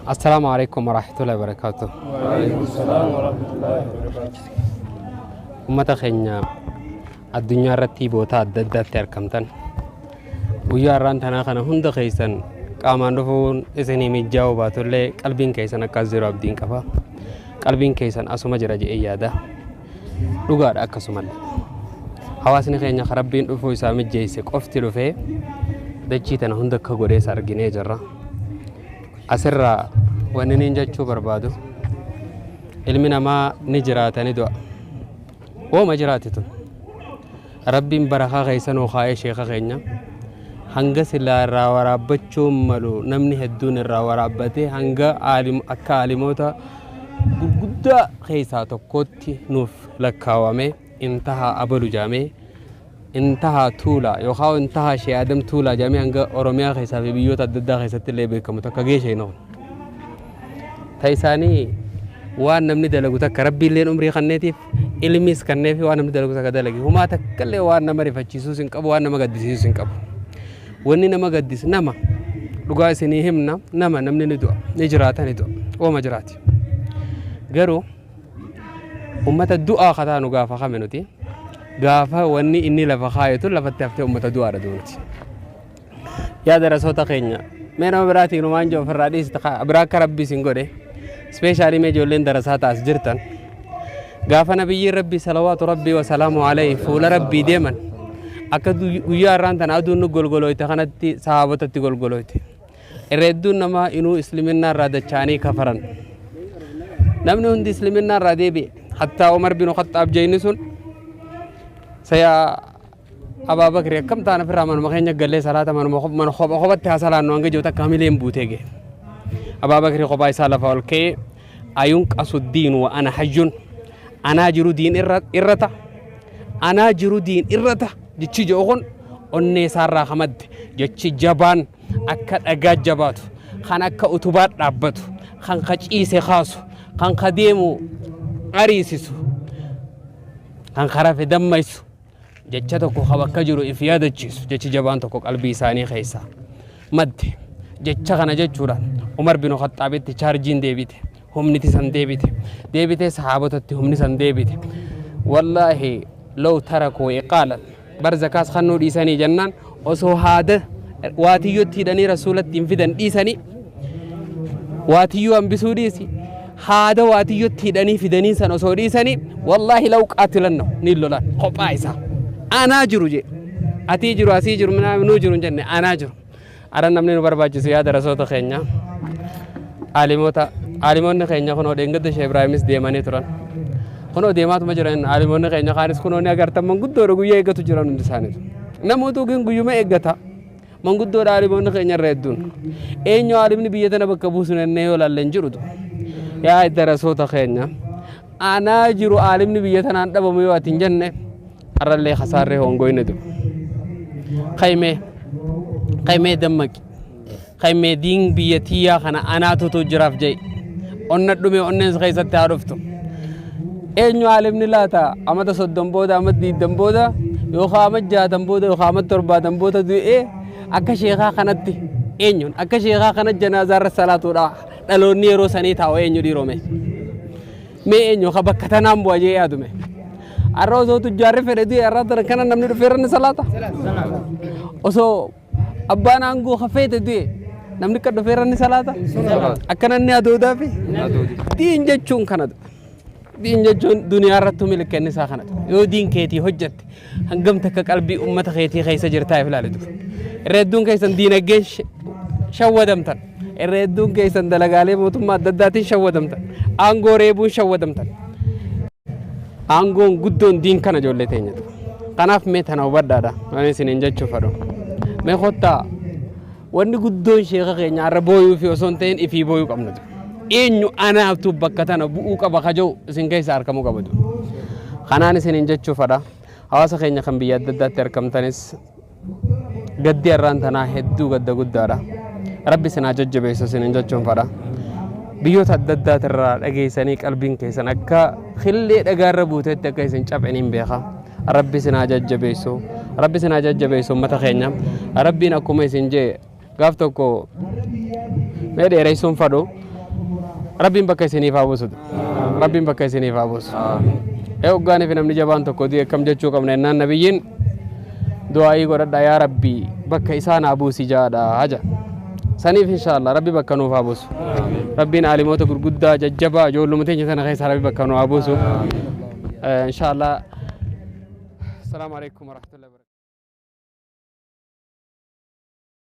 Assalaamu alaikum warahmatullahi wabarakaatuh. Waalaikum salaam warahmatullahi wabarakatuh. Uummata keenya addunyaa irratti boota adda addaatti argamtan guyyaa har'aan tanaa kana hunda keessan qaamaan dhufuun isinii mijaa'uu baatullee qalbiin keessan akkas jiru abdiin qaba. Qalbiin keessan asuma jira jedhee yaada. Dhugaadha akkasumallee. Hawaasni keenya kan Rabbiin dhufuu isaa mijeesse qofti dhufee dachii tana hunda akka godhees arginee jirra. Asirraa wanni niin jechuu barbaadu ilmi namaa ni jiraata ni du'a. Wooma jiraati tun. Rabbiin barakaa keessa nuu kaa'ee sheeka keenya hanga silaa irraa waraabbachuun malu namni hedduun irraa waraabbatee hanga akka aalimoota gurguddaa keessaa tokkootti nuuf lakkaawame intahaa abalu jaamee Intahaa Tuulaa yookaan Intahaa Shee Adam Tuulaa jedhamee hanga Oromiyaa keessaa fi biyyoota adda addaa keessatti illee beekamu takka gahee sheekna kun. Ta isaanii waan namni dalagu takka rabbiilleen umrii kanneetiif ilmiis kanneefi waan namni dalagu takka dalage humaa takka illee waan nama rifachiisuus hin qabu waan nama gaddisiisuus hin qabu. Wanni nama gaddis nama dhugaa isinii himna nama namni ni du'a ni jiraata ni du'a ooma jiraati. Garuu Ummata du'aa ka taanu gaafa kami nuti? Gaafa wanni inni lafa kaaye tun lafatti haftee ummata du'aadha duunuti. Yaa darasoota keenya mee nama biraatiin waan jiru ofirraa dhiisita biraa akka rabbi isin godhe ispeeshaalii mee ijoolleen darasaa taas jirtan gaafa nabiyyiin rabbii salawaatu rabbii wasalaamu alayhi fuula rabbii deeman akka guyyaa irraan tana aduun nu golgolooyte kanatti sahaabotatti golgolooyte. Irra hedduun namaa inuu isliminnaa irraa dacha'anii kafaran. Namni hundi isliminnaa irraa deebi'e. Hattaa Umar bin Khaxxaab jeyni sun saya Abaa Bakri akkam taana firraa manuma keenya gallee salaata manuma mana kopha kophatti haa salaannu hanga jiru takka hamileen buutee ga'e. Abaa Bakri kophaa isaa lafa ol ka'ee ayuun qasu diinu wa ana hayyun anaa jiru diin irrata anaa jiru diin irrata jechi jedhu kun onnee isaarraa ka madde jechi jabaan akka dhagaa jabaatu kan akka utubaa dhaabbatu kan ka ciise kaasu kan ka deemu ariisisu kan ka rafe dammaysu jecha tokko ka bakka jiru if yaadachiisu jechi jabaan tokko qalbii isaanii keessaa madde jecha kana jechuudhaan Umar bin Khaxxaabitti chaarjiin deebite humniti san deebite deebitee sahaabotatti humni san deebite wallaahi law tarakuu iqaalan bar zakaas kannuu dhiisanii jennaan osoo haada waatiyyotti hidhanii rasuulatti hin fidan dhiisanii waatiyyoo hambisuu dhiisi haada waatiyyotti hidhanii fidanii san osoo dhiisanii wallaahi law qaatilanna ni lolan kophaa isaa anaa jiru jee atii jiru asii jiru nuu jiru hin jenne anaa jiru Ara namni nu barbaachisu yaa darasoota keenya aalimoota aalimoonni keenya kunoo dheengadda Sheekh Ibraahimis deemanii turan. Kunoo deemaatuma jiran aalimoonni keenya kaanis kunoo ni agartan manguddoodha guyyaa eeggatu jiran hundi isaaniitu. Namootuu gin guyyuma eeggata. Manguddoodha aalimoonni keenya irra hedduun. Eenyu aalimni biyya tana bakka buusu jennee yoo laalle hin jirutu. Yaa darasoota keenya anaa jiru aalimni biyya tanaan dhabamu yoo ati hin jenne Har'allee kasaarree hongoyne du. Kaymee kaymee dammaqi. Kaymee diin biyya tiyyaa kana anaatutu jiraaf ja'i. Onna dhume onneen si keessatti haa dhuftu. Eenyu aalimni laata amata 30 booda amata 20 booda yookaan amata 60 booda yookaan amata 70 booda du'ee akka sheekaa kanatti eenyuun akka sheekaa kana janaazaarra salaatuudha dhaloonni yeroo sanii taa'u eenyu dhiirome. Mee eenyu ka bakka tanaan bu'a jee yaadume. Har'a osoo tujjaarri fedhe du'e har'a tana kana namni dhufee irra ni salaata. Osoo abbaan aangoo ka feete du'e namni akka dhufee irra ni salaata. Akkana inni adoodaafi. Diin jechuun kanadha. Diin jechuun duniyaa irrattuu milkenni isaa kanadha. Yoo diin keetii hojjette hangam takka qalbii ummata keetii keessa jirtaa if ilaali dur. Irra hedduun keessan diinagdeen shawwadamtan. Irra hedduun keessan dalagaalee mootummaa adda addaatiin shawwadamtan. Aangoo reebuun shawwadamtan. Aangoon guddoon diin kana ijoollee teenya dur. Kanaaf mee tana hubadhaadha. Waan isiniin jechuu fedhu. Mee kottaa wanni guddoon sheeka keenya har'a booyuu fi osoo hin ta'in ifii booyuu qabna dur. Eenyu anaaftu bakka tana bu'uu qaba ka jedhu isin keessa argamuu qaba dur. Kanaan isiniin jechuu fedha. Hawaasa keenya kan biyya adda addaatti argamtanis gaddi har'aan tanaa hedduu gadda guddaadha. Rabbi isin haa jajjabeessu isiniin jechuun fedha. Biyyoota adda addaatirraa dhageessanii qalbiin keessan akka killee dhagaarra buutetti akka isin caphe niin beeka. Rabbi isin haa jajjabeessu. Rabbi isin haa jajjabeessu uummata keenya. Rabbiin akkuma isin jee gaaf tokko mee dheeressuun fadhu. Rabbiin bakka isiniif haa buusu. Rabbiin bakka isiniif haa buusu. Ee hoggaanii fi namni jabaan tokko du'e akkam jechuu qabna jennaan nabiyyiin du'aa'ii godhadha yaa Rabbi bakka isaa naa buusi jaadha haja. Saniif inshaallah Rabbi bakka nuuf haa buusu. Rabbiin aalimoota gurguddaa jajjabaa ijoolluma teenya tana keessaa Rabbi bakka nu haa buusu. Inshaallah. Assalaamu alaikum warahmatullahi wabarakatuh.